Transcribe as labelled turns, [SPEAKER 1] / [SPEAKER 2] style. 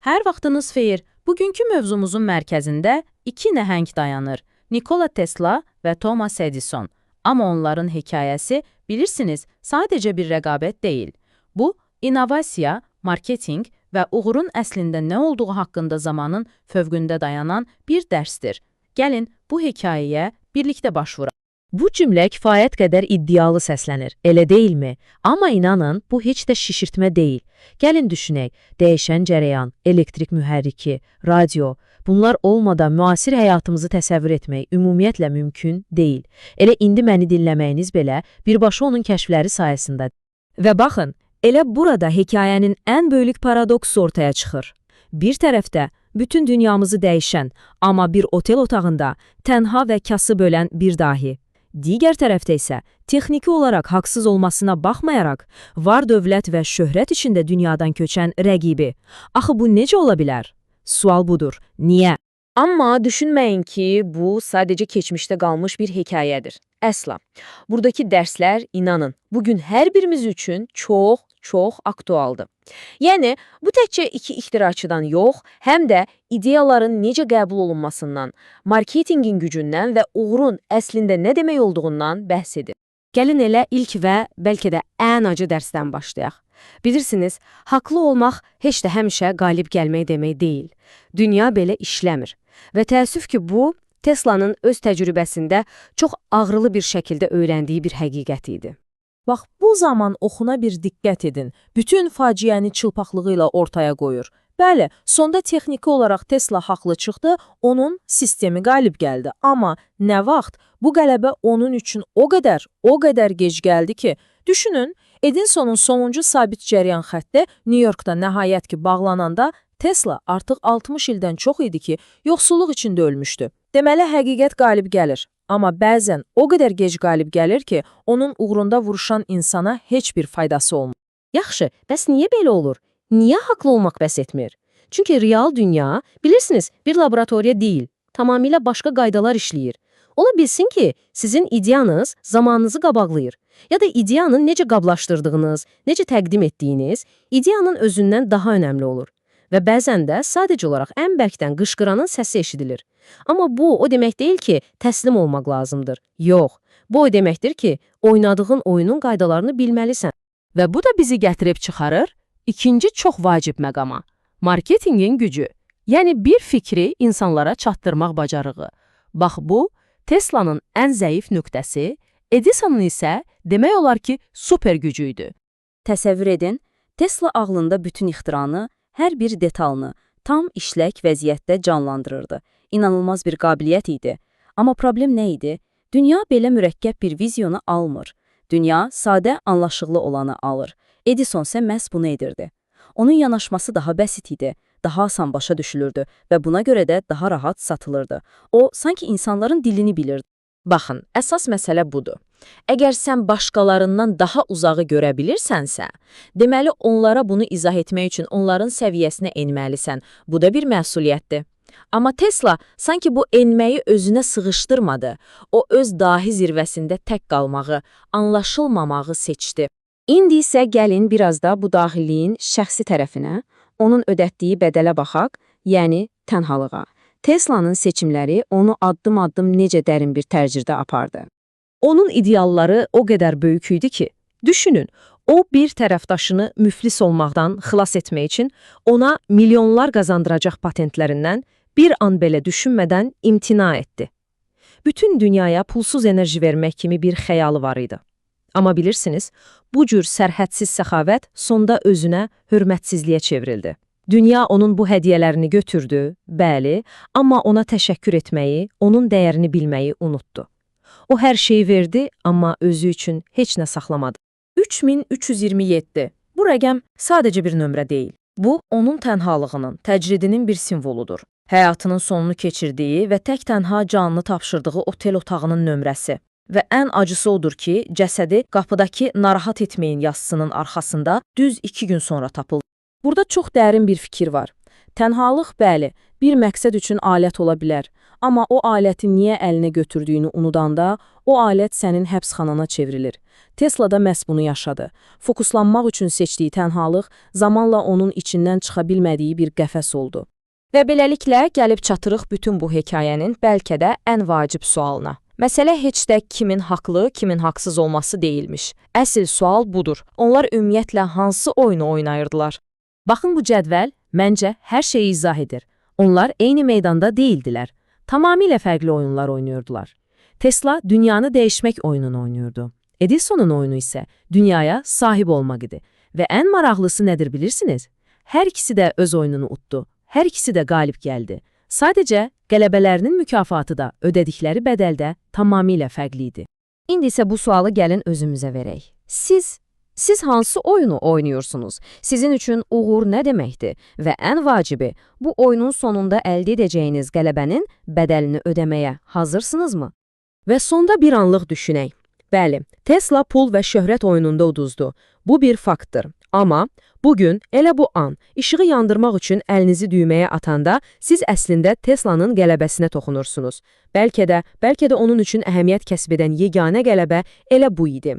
[SPEAKER 1] Hər vaxtınız xeyir. Bugünkü mövzumuzun mərkəzində iki nəhəng dayanır. Nikola Tesla və Thomas Edison. Amma onların hekayəsi, bilirsiniz, sadəcə bir rəqabət deyil. Bu, innovasiya, marketinq və uğurun əslində nə olduğu haqqında zamanın fövqündə dayanan bir dərsdir. Gəlin bu hekayəyə birlikdə başvuraq.
[SPEAKER 2] Bu cümlə kifayət qədər iddialı səslənir, elə deyilmi? Amma inanın, bu heç də şişirtmə deyil. Gəlin düşünək, dəyişən cərəyan, elektrik mühərriki, radio, bunlar olmadan müasir həyatımızı təsəvvür etmək ümumiyyətlə mümkün deyil. Elə indi məni dinləməyiniz belə birbaşa onun kəşfləri sayəsində.
[SPEAKER 3] Və baxın, elə burada hekayənin ən böyük paradoksu ortaya çıxır. Bir tərəfdə bütün dünyamızı dəyişən, amma bir otel otağında tənha və kasıb ölən bir dahi. Digər tərəfdə isə texniki olaraq haqsız olmasına baxmayaraq, var dövlət və şöhrət içində dünyadan köçən rəqibi. Axı bu necə ola bilər? Sual budur. Niyə?
[SPEAKER 4] Amma düşünməyin ki, bu sadəcə keçmişdə qalmış bir hekayədir. Əsla. Buradakı dərslər, inanın, bugün hər birimiz üçün çox, çox aktualdır. Yəni, bu təkcə iki ixtiraçıdan yox, həm də ideyaların necə qəbul olunmasından, marketinqin gücündən və uğurun əslində nə demək olduğundan bəhs edir.
[SPEAKER 5] Gəlin elə ilk və bəlkə də ən acı dərsdən başlayaq. Bilirsiniz, haqlı olmaq heç də həmişə qalib gəlmək demək deyil. Dünya belə işləmir. Və təəssüf ki, bu, Tesla'nın öz təcrübəsində çox ağrılı bir şəkildə öyrəndiyi bir həqiqət idi.
[SPEAKER 6] Bax, bu zaman oxuna bir diqqət edin. Bütün faciəni çılpaqlığı ilə ortaya qoyur. Bəli, sonda texniki olaraq Tesla haqlı çıxdı, onun sistemi qalib gəldi. Amma nə vaxt bu qələbə onun üçün o qədər gec gəldi ki, düşünün, Edisonun sonuncu sabit cəryan xətti New Yorkda nəhayət ki bağlananda Tesla artıq 60 ildən çox idi ki, yoxsulluq içində ölmüşdü. Deməli, həqiqət qalib gəlir. Amma bəzən o qədər gec qalib gəlir ki, onun uğrunda vuruşan insana heç bir faydası olmur.
[SPEAKER 5] Yaxşı, bəs niyə belə olur? Niyə haqlı olmaq bəs etmir? Çünki real dünya, bilirsiniz, bir laboratoriya deyil, tamamilə başqa qaydalar işləyir. Ola bilsin ki, sizin ideyanız zamanınızı qabaqlayır. Ya da ideyanı necə qablaşdırdığınız, necə təqdim etdiyiniz, ideyanın özündən daha önəmli olur. Və bəzən də sadəcə olaraq ən bərkdən qışqıranın səsi eşidilir. Amma bu o demək deyil ki, təslim olmaq lazımdır. Yox, bu o deməkdir ki, oynadığın oyunun qaydalarını bilməlisən.
[SPEAKER 1] Və bu da bizi gətirib çıxarır ikinci çox vacib məqama. Marketinqin gücü. Yəni bir fikri insanlara çatdırmaq bacarığı. Bax bu, Tesla'nın ən zəif nöqtəsi, Edison'un isə demək olar ki, super gücü idi.
[SPEAKER 7] Təsəvvür edin, Tesla ağlında bütün ixtiranı, hər bir detalını tam işlək vəziyyətdə canlandırırdı. İnanılmaz bir qabiliyyət idi. Amma problem nə idi? Dünya belə mürəkkəb bir vizyonu almır. Dünya sadə, anlaşıqlı olanı alır. Edison isə məhz bunu edirdi. Onun yanaşması daha bəsit idi, daha asan başa düşülürdü və buna görə də daha rahat satılırdı. O, sanki insanların dilini bilirdi.
[SPEAKER 4] Baxın, əsas məsələ budur. Əgər sən başqalarından daha uzağı görə bilirsənsə, deməli onlara bunu izah etmək üçün onların səviyyəsinə enməlisən. Bu da bir məsuliyyətdir. Amma Tesla sanki bu enməyi özünə sığışdırmadı. O öz dahi zirvəsində tək qalmağı, anlaşılmamağı seçdi.
[SPEAKER 5] İndi isə gəlin biraz da bu dahiliyin şəxsi tərəfinə, onun ödətdiyi bədələ baxaq, yəni tənhalığa. Tesla'nın seçimləri onu addım-addım necə dərin bir təcriddə apardı.
[SPEAKER 2] Onun idealları o qədər böyük idi ki, düşünün, o bir tərəfdaşını müflis olmaqdan xilas etmək üçün ona milyonlar qazandıracaq patentlərindən bir an belə düşünmədən imtina etdi. Bütün dünyaya pulsuz enerji vermək kimi bir xəyalı var idi. Amma bilirsiniz, bu cür sərhədsiz səxavət sonda özünə hörmətsizliyə çevrildi. Dünya onun bu hədiyyələrini götürdü, bəli, amma ona təşəkkür etməyi, onun dəyərini bilməyi unutdu. O hər şeyi verdi, amma özü üçün heç nə saxlamadı.
[SPEAKER 6] 3327. Bu rəqəm sadəcə bir nömrə deyil. Bu, onun tənhalığının, təcridinin bir simvoludur. Həyatının sonunu keçirdiyi və tək-tənha canını tapşırdığı otel otağının nömrəsi. Və ən acısı odur ki, cəsədi qapıdakı narahat etməyin yazısının arxasında düz 2 gün sonra tapıldı. Burada çox dərin bir fikir var. Tənhalıq, bəli, bir məqsəd üçün alət ola bilər. Amma o aləti niyə əlinə götürdüyünü unudanda, o alət sənin həbsxanana çevrilir. Tesla da məhz bunu yaşadı. Fokuslanmaq üçün seçdiyi tənhalıq zamanla onun içindən çıxa bilmədiyi bir qəfəs oldu.
[SPEAKER 3] Və beləliklə gəlib çatırıq bütün bu hekayənin bəlkə də ən vacib sualına. Məsələ heç də kimin haqlı, kimin haqsız olması deyilmiş. Əsl sual budur. Onlar ümumiyyətlə hansı oyunu oynayırdılar?
[SPEAKER 1] Baxın bu cədvəl məncə hər şeyi izah edir. Onlar eyni meydanda değildilər. Tamamilə fərqli oyunlar oynayırdılar. Tesla dünyanı dəyişmək oyununu oynayırdı. Edison'un oyunu isə dünyaya sahib olmaq idi. Və ən maraqlısı nədir bilirsiniz? Hər ikisi də öz oyununu utdu. Hər ikisi də qalib gəldi. Sadəcə qələbələrinin mükafatı da ödədikləri bədəldə tamamilə fərqli idi.
[SPEAKER 3] İndi isə bu sualı gəlin özümüzə verək. Siz hansı oyunu oynuyorsunuz? Sizin üçün uğur nə deməkdir? Və ən vacibi, bu oyunun sonunda əldə edəcəyiniz qələbənin bədəlini ödəməyə hazırsınızmı?
[SPEAKER 2] Və sonda bir anlıq düşünək. Bəli, Tesla pul və şöhrət oyununda uduzdu. Bu bir faktdır. Amma bugün, elə bu an, işığı yandırmaq üçün əlinizi düyməyə atanda siz əslində Tesla'nın qələbəsinə toxunursunuz. Bəlkə də onun üçün əhəmiyyət kəsb edən yeganə qələbə elə bu idi.